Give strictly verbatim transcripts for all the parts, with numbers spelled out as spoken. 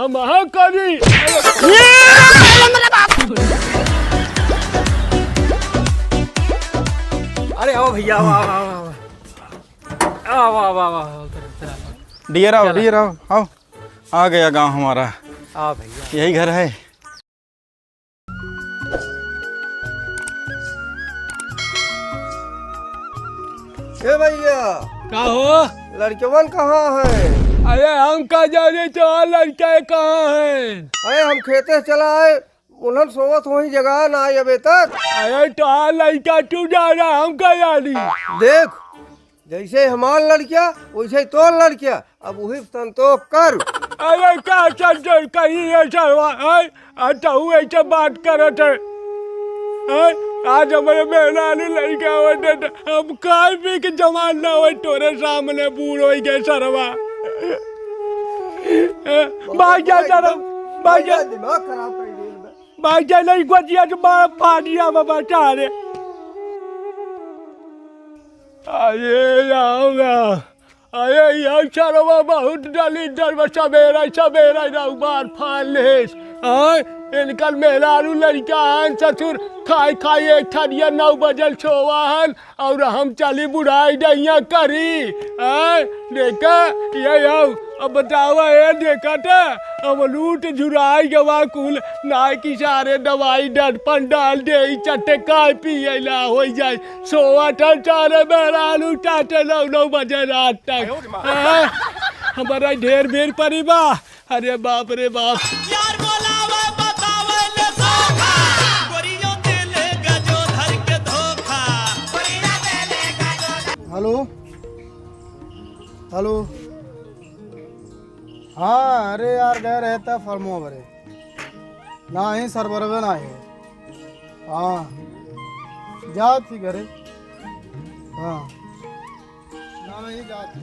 हम हाँ करी। अरे आओ भैया, आओ, आओ, आओ, आओ। आओ, आओ, आओ, आओ, आओ, चलो, चलो। डियर आओ, चलो। डियर आओ, आओ। आ गया गांव हमारा। आओ भैया। यही घर है। ए भैया। का हो? लड़कवन कहाँ है? अरे हम का जाने तो लड़का कहाँ है? अरे हम खेते से चला आए, उन्हन सोवत वहीं जगह ना आए अबे तक। अरे तो लड़का तू जाना, हम का जानी? देख, जैसे हमार लड़किया, वैसे तोर लड़किया। अब वही संतोष कर। अरे का संतोष करी रे सरवा, हैं? आ तू ऐसे बात करत है, हैं? आज हमरे मेहरारू लड़का होते त हम खाए पी के जवान ना होई, तोरे सामने बूढ़ होई गए सरवा। भाग जा सरवा, भाग जा। दिमाग खराब कर दिया। भाग जा, नहीं गोतिया तो मार फाड़ दिया बाबा सारे। अरे राम राम। अरे यार सरवा बहुत दलिद्दर बा, सबेरा सबेरा ना मार फाड़ लेस। हाँ, इनकर मेहरारू लड़का आन ससुर खाए खाए एक थरिया नौ बजल सोवा हन और हम चली बुढ़ाई डैया करी। हाँ, देखा, ये आओ, अब बतावा ए देखा त, अब लूट झुराई गवा कुल, ना कि सारे दवाई डटपन डाल दे, ई चट्टे काय पिए ला हो जाए। सोवा ठन सारे मेहरारू चाटे नौ नौ बजे रात तक। हाँ? हमारा ढेर बेर परी बा। अरे बाप रे बाप। यार बोलावे बतावे ले धोखा। गोरियों दे ले गजो धर के धोखा। हेलो, हेलो। हाँ, अरे यार, गए रहे था फॉर्मो भरे। नाही, सरवरवे नाही। हाँ, जात ही घरे। हाँ, नाही, जात ही।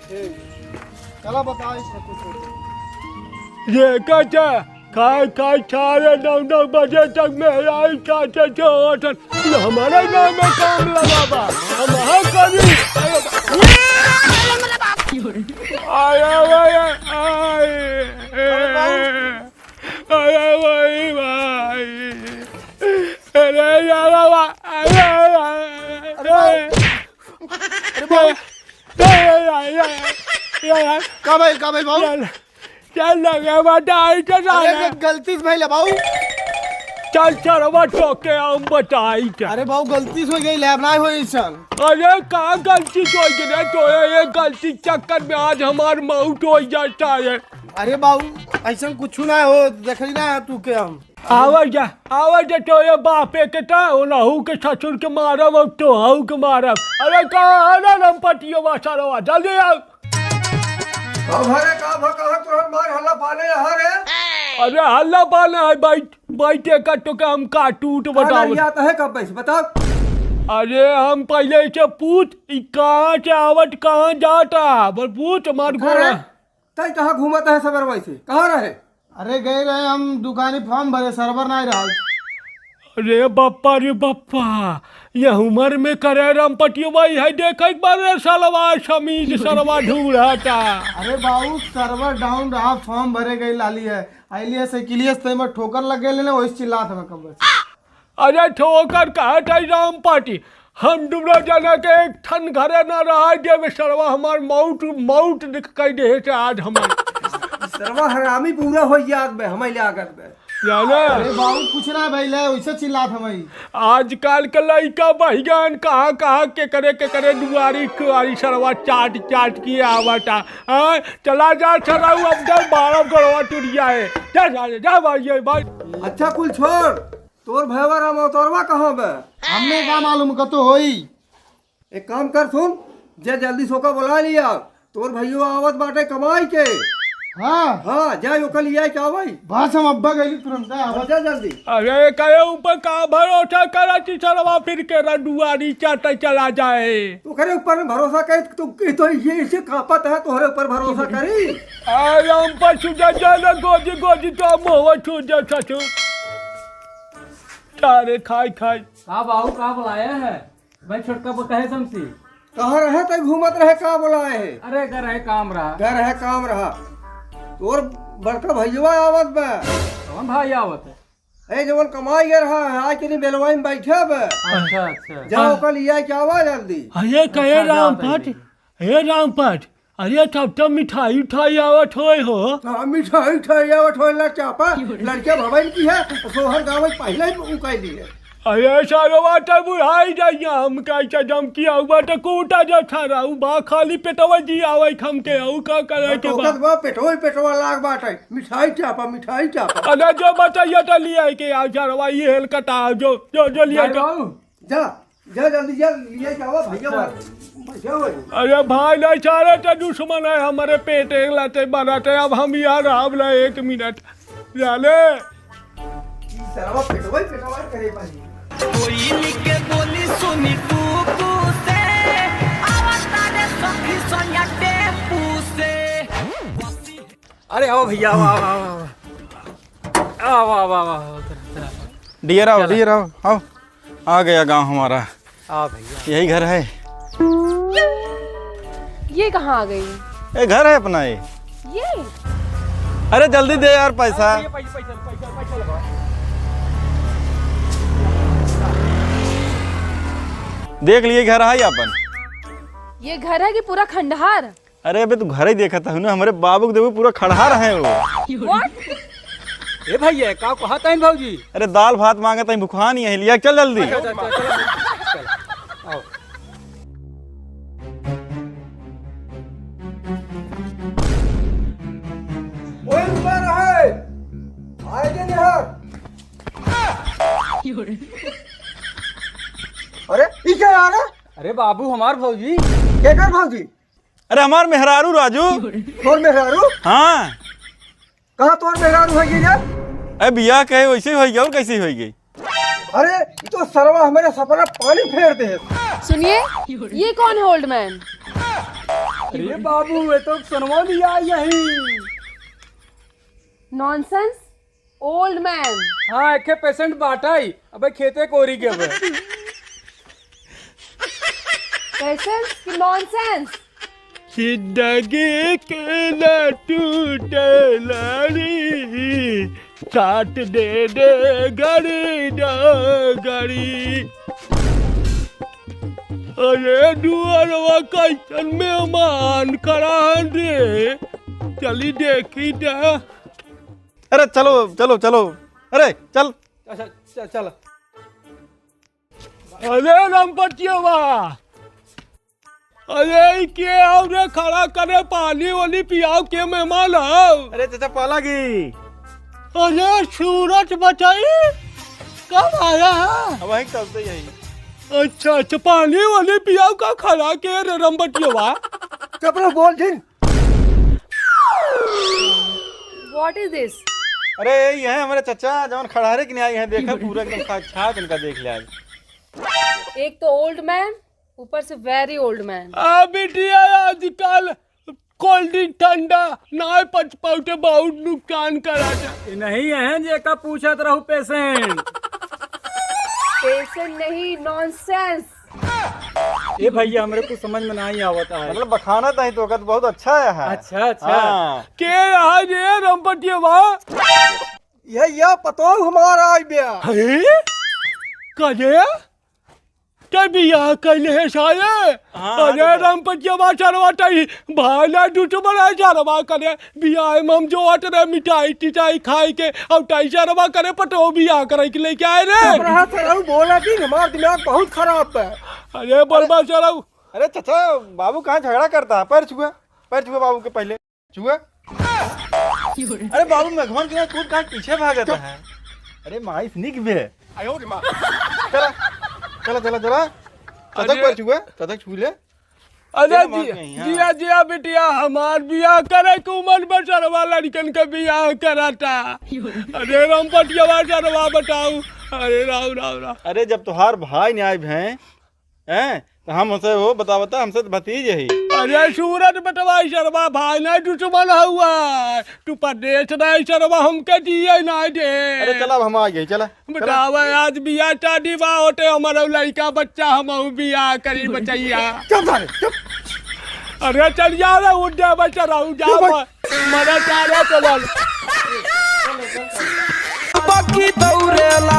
ठीक। चला, बताओ इसमें कुछ। ये कहता, खाए खाए सारे नौ नौ बजे तक मेहरारू चाटे थे होटल। ये हमारे गाँव में काम लगा बा, हम हाँ करी। आया, आया, आया, आया, भाई, भाई। अरे यार, आया, आया, आया। अरे भाई। अरे भाई। ए, ए, ए, ए, ए, ए, का भइल, का भइल बाबू? चल, चल लगे बताई के अरे साला। ग-, गलती से भइल बाबू। चल सरवा तोके हम बताई के। अरे बाबू गलती से होइ गइल, अब नाहीं होई अइसन। अरे का गलती से होइ गइल रे? तो ये गलती के चक्कर में आज हमार मौत होइ जाता है। अरे बाबू अइसन कुछ ना हो, देख ली ना तू के हम। आवे जा, आवे जा, तोरे बापे के ता, ओनहू के ससुर के मारब और तोहू के मारब। अरे कहाँ है रे लंपटिया सरवा? जल्दी आओ। का भरे, का भ-, कहाँ तुरंत मार हल्ला पाने यहाँ रे? अरे हल्ला पाने है, बैठ, बैठ, एकर तोके हम काटूट का बताओ। लड़ियात है कब से, बताओ। अरे हम पहले इसे पूछ, ई कहाँ से आवत, कहाँ जाता? बोल पूछ, मार का गोड़ा। रे? तई कहाँ घूमत है सबेरवा से? कहाँ रहे? अरे गए रहे हम दुकानी फॉर्म भरे, सरवर नाहीं रहल। अरे बप्पा रे बप्पा, ये उमर में करे रामपटिया भाई है, देख एक बार रे सलवा समीज सरवा ढूंढता। अरे बाबू सरवर डाउन रहा, फॉर्म भरे गई लाली है, आइलिए साइकिलिए से में ठोकर लग गए लेने, वही चिल्लात हमें कब से। अरे ठोकर कहत है राम पाटी, हम दुनो जना के एक ठन घरे ना रहा देवे सरवा, हमार मौत, मौत देख कह दे से आज हमार। सरवा हरामी पूरा हो याद बे, हमें लागत बे। जाने? अरे बाबू कुछ ना भइल है, वैसे चिल्लात हमें। आजकल के लइका बहियान कहाँ, कहाँ के करे, के करे दुआरी, कुआरी सरवा चाट, चाट के आवता। हाँ, चला जा सरऊ, अब तो बारह गड़वा टूट जाए। जा, जा, जा भाई, ये भाई। अच्छा कुल छोड़, तोर भैया राम अवतारवा कहाँ बे? हमें का मालूम कतो होई। एक काम कर सुन, जे जल्दी से ओका बुला लिया, तोर भैया आवत बाटे कमाई के। हाँ। हाँ, जा ओका लिया के आवई। बस हम अब्बा गइली तुरंत आवत। जा जल्दी। अरे करे ऊपर का भरोसा करा कि सरवा फिर के रडुआरी चाटे चला जाए। ओकरे ऊपर में भरोसा करे तो, तो ये इसे कांपत है, तोहरे ऊपर भरोसा करी। अरे हम पर सुजा जाना गोजी गोजी तो मोहवा छू जा ससुर। सारे खाई खाई। का बाबू का बुलाया है? भाई छोटका बा कहे समसी। कहाँ रहे तै घूमत रहे, का बुलाए है? अरे घर है काम रहा। घर है काम रहा। तोर बड़का भइया आवत बा। कौन भाई आवत है? ए, जवन कमाई गए रहा है, आज के दिन बेलवाई में बैठे बा। अच्छा, अच्छा। जा, हाँ। ओकर लिया के आवा जल्दी। अरे, कहे अच्छा, जा रामपट, तनी। हे रामपट, अरे, तब तो मिठाई उठाई आवत होए हो। हाँ, मिठाई उठाई आवत होए ला चापा, लड़के भवन की है, सोहर गाँव में पहले ही उकाई दी है। अरे सरवा, त बुढ़ाई जाइया, हम कैसे दम किया हुआ त कूटा जा सारा, उ बा खाली पेटवा जी आवे हमके, उ का करे के बा? बा पेटवा, पेटवा लाग बाटे, मिठाई चापा, मिठाई चापा। अरे जो बचैया त लिया के आ सरवा, ये हेल कटा, जो, जो, जो लिया के। जा, जा जल्दी जा, लिया के आवा भैया, भैया हो। अरे भाई, नहीं सारे त दुश्मन है हमारे, पेट एक लाते बनाते, अब हम यहाँ रहब ना एक मिनट। जाले। ई सरवा पेटवा, पेटवा करे पानी। कोयल के बोली सुनी कुकू से, आवता रे सखी सोनिया टेम्पू से। अरे आओ भैया, आओ, आओ, आओ, आओ। आओ, आओ, आओ, आओ, उधर, उधर आओ। डियर आओ, चला। डियर आओ, आओ। आ गया गांव हमारा। हाँ भैया। यही घर है। ये कहाँ आ गई? ये घर है अपना ये। ये? अरे जल्दी दे यार पैसा। अरे भैया, पैसा, पैसा, पैसा, पैसा लगा। देख लिए घर है अपन। ये घर है कि पूरा खंडहर? अरे अबे तू घर ही देखत हूँ ना, हमरे बाबू के देखो पूरा खड़हा रहे हो। What? ए भैया, का कहत हईन भौजी? अरे दाल भात मांगत हईन, भुखा नहीं है, लिया चल जल्दी। अच्छा, अच्छा, अच्छा, चलो, चलो, आओ। ओए ऊपर है, आए के निहार। अरे, ई क्या आ रहा? अरे बाबू, हमार भौजी। केकर भौजी? अरे हमार मेहरारू राजू। तोर मेहरारू? हाँ। कहाँ तोर मेहरारू होइ गई रे? अरे बियाह कहे वैसे ही होइ गई, और कैसे ही होइ गई? अरे, ये तो सरवा हमारे सपना पानी फेर दे। सुनिए, ये कौन है old man? अरे बाबू, ये तो सनवा लिया यही। Nonsense। Old man। हाँ, एके patient बाटा ही, अबे खेते कोरी के अबे। Patience कि nonsense? जिंदगी के ना टूटे लाड़ी, साथ दे दे घड़ी ना घड़ी। अरे दुआरवा कैसन मेहमान खड़ा है रे, चली देखी दे। अरे चलो, चलो, चलो। अरे चल। अच्छा, च-, चल। अरे रमपटियवा, अरे ई के आओ रे, खड़ा करे, पानी वानी पियाओ, के मेहमान आओ। अरे चाचा पालागी। अरे सूरज बचाई, कब आया है? अब वहीं चलते यही। अच्छा, अच्छा, पानी वानी पियाओ, का खड़ा के रे रमपटियवा? चुप रहो, बोल जिन। What is this? अरे, ये है हमारे चचा, जवन खड़हरे के नहीं आई हैं, देखा पूरा एकदम साक्षात इनका देख लिया आज। एक तो old man, ऊपर से very old man। आ बिटिया, आजकल cold drink ठंडा, नाय पच पाउटे, बहुत नुकसान करा था। ये नहीं है जेका पूछत रहू patient। Patient नहीं, nonsense। ए भैया, हमरे कुछ समझ में नहीं आवत है। मतलब बखानत नहीं तो का, बहुत अच्छा है। अच्छा, अच्छा। हाँ। के यहाँ जे रमपटिया बा? ये, ये पतोह हमारा आई बे। हैं? कहे? ते बियाह कैले है साले? हाँ, अरे तो रमपटिया बा सरवा, तई भाई ना दुश्मन है सरवा करे। बियाह में हम जो अट रहे मिठाई टिठाई खाए के, और तई सरवा करे पटो बियाह करे के लेके आए रे। चुप रहा सरऊ, बोला कि हमार दिमाग बहुत खराब है। अरे बलबा सरऊ। अरे चाचा, बाबू कहाँ झगड़ा करता है? पैर छुआ, पैर छुआ बाबू के पहले। छुआ। अरे बाबू, मेघवन के कूद काट पीछे भागता है। अरे माई से निक बे। चला, चला, चला, चला। चाचा अरे। पैर छुआ, चाचा छू ले। अरे तेरे माँ जी, के यहाँ। जिया, जिया बिटिया, हमार बियाह करे के उमर बा सरवा लड़कन के बियाह कराता। अरे रमपटिया सरवा बताऊ। अरे राम, राम, राम। अरे जब तोहार भाई न्याय भय हैं, तो हम उसे वो बता, बता, हमसे तो भतीज ही। अरे सूरज बटवाई सरवा भाई ना दुश्मन हुआ, तू परदेश ना सरवा हमके जिए ना दे। अरे चला, अब हम आ गए, चला। बतावे, आज बियाह शादी बा होते, हमारा लड़का बच्चा, हम बियाह करी बचैया। चुप सारे, चुप। अरे चल जा रे, उठ जा बच्चा, रहू जा। ए भाई। मरे सारे चलल। बाकी दौड़ेला